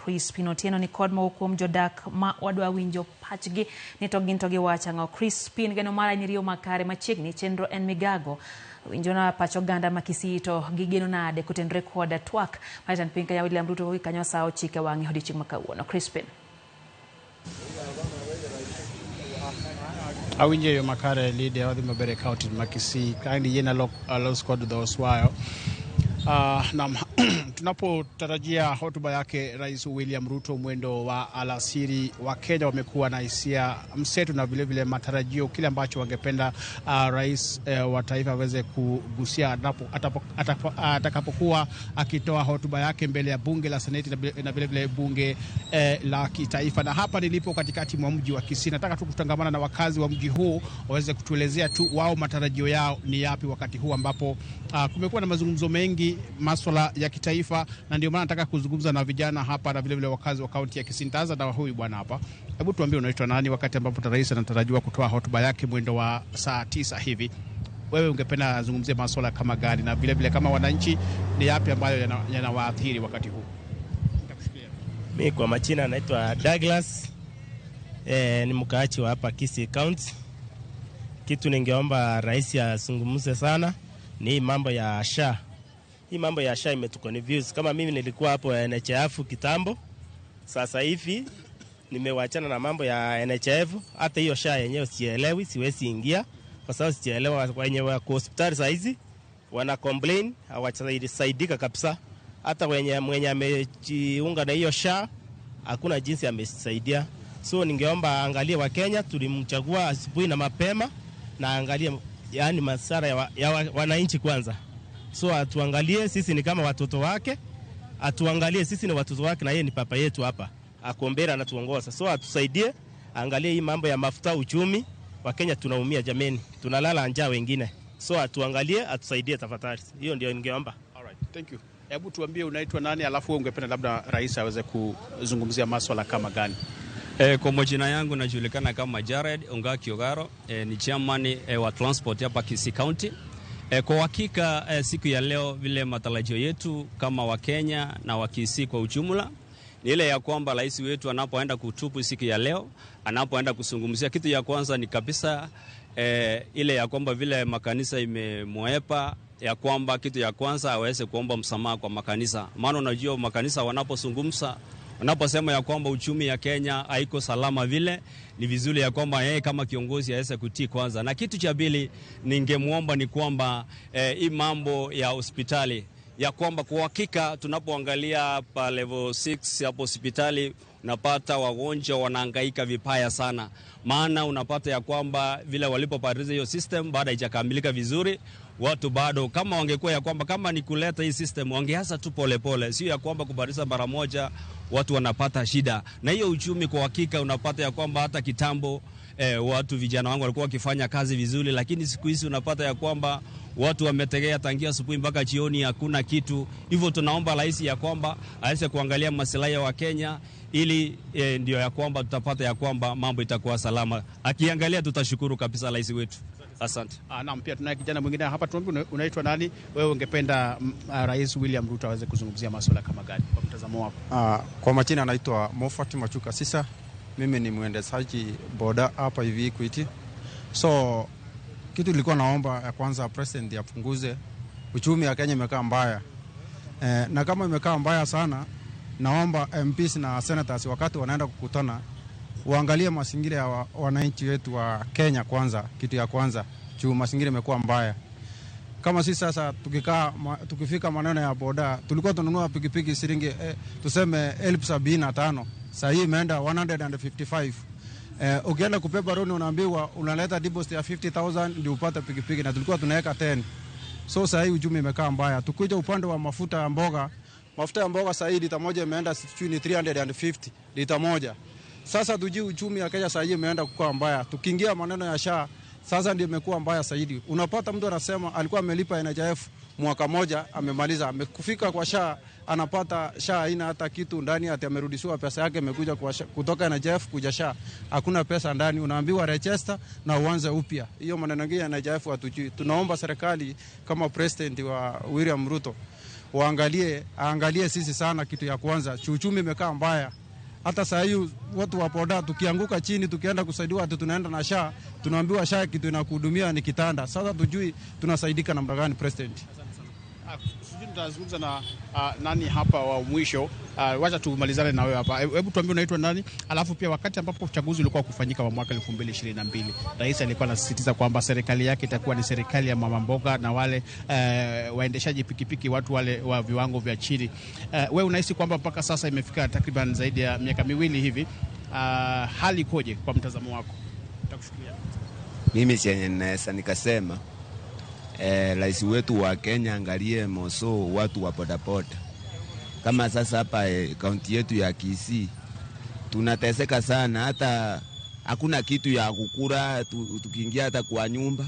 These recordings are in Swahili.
Crispin Otieno ni kod moko kuom jodak ma wadwa winjo pachgi ni to gin to giwacho ang'o. Crispin, geno mara ni riyo makare machiegni chenro en migago. Winjo na pach oganda ma Kisii to gigeno nade kotenore kod twak mar jatend piny Kenya William Ruto kogik kanyo sa 9 wang'e odiochieng' ma kawuono. Crispin. Awinjo yo makare Lydia, wadhi maber e kaunti ma Kisii. Kaendi yien alos kod dho Oswayo. Naam, tunapotarajia hotuba yake Rais William Ruto mwendo wa alasiri, wa Kenya wamekuwa na hisia mseto na vilevile matarajio, kile ambacho wangependa rais wa taifa aweze kugusia atakapokuwa akitoa hotuba yake mbele ya bunge la seneti na vilevile bunge la kitaifa. Na hapa nilipo katikati mwa mji wa Kisii, nataka tu kutangamana na wakazi wa mji huu waweze kutuelezea tu wao matarajio yao ni yapi wakati huu ambapo kumekuwa na mazungumzo mengi masuala ya kitaifa, na ndio maana nataka kuzungumza na vijana hapa na vilevile wakazi wa kaunti ya Kisii. Nitaanza na huyu bwana hapa. Hebu tuambie unaitwa nani, wakati ambapo rais anatarajiwa kutoa hotuba yake mwendo wa saa 9 hivi, wewe ungependa azungumzie masuala kama gani, na vilevile kama wananchi ni yapi ambayo yanawaathiri wakati huu? Mimi kwa majina naitwa Douglas, ni mkaaji wa hapa Kisii County. Kitu ningeomba rais azungumze sana ni mambo ya SHA. Hii mambo ya SHA imetuconfuse. Kama mimi nilikuwa hapo NHIF kitambo, sasa hivi nimewachana na mambo ya NHIF. Hata hiyo SHA yenyewe sielewi, siwezi ingia kwa sababu sielewa. Wenye wako hospitali saa hizi wana complain, hawasaidika kabisa. Hata mwenye amejiunga na hiyo SHA hakuna jinsi amesaidia. So ningeomba angalie wa Kenya, tulimchagua asubuhi na mapema, na angalie yani masara ya wananchi kwanza. So atuangalie sisi ni kama watoto wake, atuangalie sisi ni watoto wake na yeye ni papa yetu hapa. Akombera anatuongoza. So atusaidie, angalie hii mambo ya mafuta, uchumi wa Kenya tunaumia jameni, tunalala njaa wengine. So atuangalie, atusaidie tafadhali. Hiyo ndio ningeomba. All right, thank you. Hebu tuambie unaitwa nani, alafu wewe ungependa labda rais aweze kuzungumzia masuala kama gani? Kwa majina yangu najulikana kama Jared Ongaki Ogaro, ni chairman wa transport hapa Kisii County. Kwa hakika siku ya leo vile matarajio yetu kama Wakenya na wa Kisii kwa ujumla ni ile ya kwamba rais wetu anapoenda kutupu siku ya leo, anapoenda kuzungumzia kitu ya kwanza ni kabisa ile ya kwamba vile makanisa imemwepa, ya kwamba kitu ya kwanza aweze kuomba msamaha kwa makanisa. Maana unajua makanisa wanapozungumza, wanaposema ya kwamba uchumi ya Kenya haiko salama vile, ni vizuri ya kwamba yeye kama kiongozi aweze kutii kwanza. Na kitu cha pili ningemuomba ni kwamba hii mambo ya hospitali, ya kwamba kwa hakika tunapoangalia hapa level 6 hapo hospitali unapata wagonjwa wanahangaika vibaya sana. Maana unapata ya kwamba vile walipopariza hiyo system baada haijakamilika vizuri, watu bado kama wangekuwa ya kwamba kama ni kuleta hii system wangeanza tu pole pole, sio ya kwamba kubadilisha mara moja watu wanapata shida. Na hiyo uchumi kwa hakika unapata ya kwamba hata kitambo watu vijana wangu walikuwa wakifanya kazi vizuri, lakini siku hizi unapata ya kwamba watu wametegea tangia asubuhi mpaka jioni hakuna kitu. Hivyo tunaomba rais ya kwamba aweze kuangalia maslahi ya Wakenya ili ndio ya kwamba tutapata ya kwamba mambo itakuwa salama. Akiangalia tutashukuru kabisa rais wetu. Asante. Naam, pia tunaye kijana mwingine hapa. Tunaomba, unaitwa nani? Wewe ungependa Rais William Ruto aweze kuzungumzia masuala kama gani kwa mtazamo wako? Kwa majina anaitwa Moffat Machuka Sisa. Mimi ni mwendeshaji boda hapa hivi Equity. So kitu nilikuwa naomba ya kwanza president apunguze uchumi ya Kenya imekaa mbaya. Na kama imekaa mbaya sana, naomba MPs na senators wakati wanaenda kukutana waangalie mazingira ya wananchi wetu wa Kenya kwanza, kitu ya kwanza, juu mazingira imekuwa mbaya. Kama sisi sasa tukikaa tukifika maneno ya boda, tulikuwa tununua pikipiki shilingi tuseme 75,000, sasa hii imeenda 155. Ukienda kubeba loan unaambiwa unaleta deposit ya 50,000 ndio upate pikipiki, na tulikuwa tunaweka 10. So sasa hii uchumi imekaa mbaya. Tukija upande wa mafuta ya mboga, mafuta ya mboga sasa hii lita moja imeenda sijui 350 lita moja. Sasa tujui uchumi ya Kenya sasa hii imeenda kukua mbaya. Tukiingia maneno ya SHA sasa ndio imekuwa mbaya zaidi. Unapata mtu anasema alikuwa amelipa NHIF mwaka moja amemaliza, amekufika kwa SHA anapata SHA haina hata kitu ndani, ati amerudishiwa pesa yake imekuja kwa SHA, kutoka NHIF kuja SHA hakuna pesa ndani, unaambiwa register na uanze upya. Hiyo maneno mengine ya NHIF hatujui. Tunaomba serikali kama president wa William Ruto Waangalie, aangalie sisi sana. Kitu ya kwanza, uchumi imekaa mbaya. Hata saa hii watu wa boda tukianguka chini tukienda kusaidiwa, ati tunaenda na SHA, tunaambiwa SHA kitu inakuhudumia ni kitanda. Sasa tujui tunasaidika namna gani, President? Sijui nitazungumza na nani hapa wa mwisho. Wacha tumalizane na wewe hapa. Hebu tuambie unaitwa nani? Alafu pia wakati ambapo uchaguzi ulikuwa kufanyika wa mwaka 2022, rais alikuwa anasisitiza kwamba serikali yake itakuwa ni serikali ya mama mboga na wale waendeshaji pikipiki, watu wale wa viwango vya chini. Wewe unahisi kwamba mpaka sasa imefika takriban zaidi ya miaka 2 hivi, hali ikoje kwa mtazamo wako? Nitakushikilia. Mimi chenye naweza nikasema, rais wetu wa Kenya angalie moso watu wa bodaboda. Kama sasa hapa kaunti yetu ya Kisii tunateseka sana, hata hakuna kitu ya kukula. Tukiingia hata kwa nyumba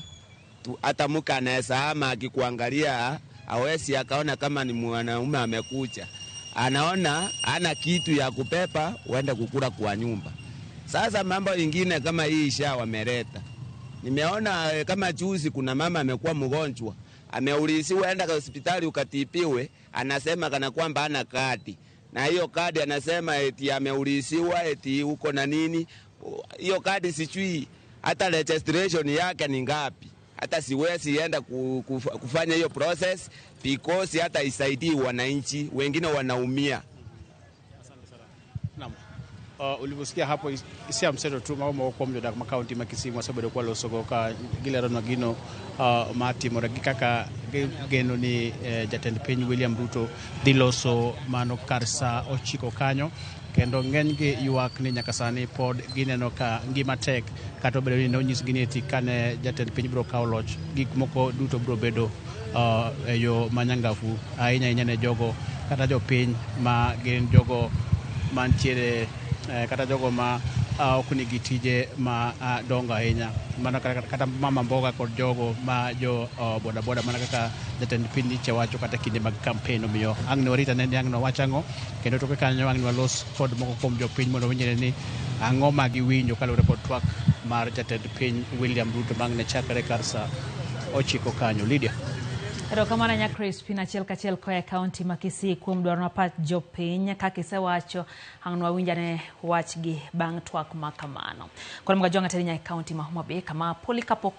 hata mke anaweza ama akikuangalia hawezi akaona kama ni mwanaume amekuja, anaona ana kitu ya kupepa uende kukula kwa nyumba. Sasa mambo ingine kama hii SHA wameleta, nimeona kama juzi kuna mama amekuwa mgonjwa, ameulisiwa enda hospitali ukatibiwe, anasema kana kwamba ana kadi, na hiyo kadi anasema eti ameulisiwa eti uko na nini. Hiyo kadi sijui hata registration yake ni ngapi, hata siwezi enda kufanya hiyo process because hata isaidii wananchi wengine wanaumia. Naam. Ulivyosikia hapo isia mseto tu maomo kuom jodak ma kaunti ma Kisii wasebedo kwa losogo ka gilero gino matimore gi kaka geno ni jatend piny William Ruto dhi loso mano kar sa 9 kanyo, kendo ng'enygi ywak ni nyaka sani pod gineno ka ngima tek, kata obedo ni nonyisgi ni eti kane jatend piny biro kawo loch gik moko duto biro bedo e yo manyangafu ahinya ahinya ne jogo kata jopiny ma gin jogo mantiere kata jogo ma ok nigi tije ma dongo ahinya, mana kata mama mboga kod jogo ma jo boda boda, mana kaka jatend piny nyicha wacho kata kinde mag campaign. Omiyo ang' ne warita ne ni ang' no wach ang'o, kendo toke kanyo ang' ne walos kod moko kuom jopiny mondo winjre ni ang'o ma giwinjo kaluwore kod twak mar jatend piny William Ruto bang' ne chakre kar sa 9 kanyo. Lydia. Erokamano ahinya Crispin, achiel kachiel koa e kaunti ma Kisii kuom dwaro ma pach jopiny kaka isewacho, ang' nwawinj ane wachgi bang' twak ma kamano. Koro mga jwang'e nyaka e kaunti ma Homa Bay kama Polycarp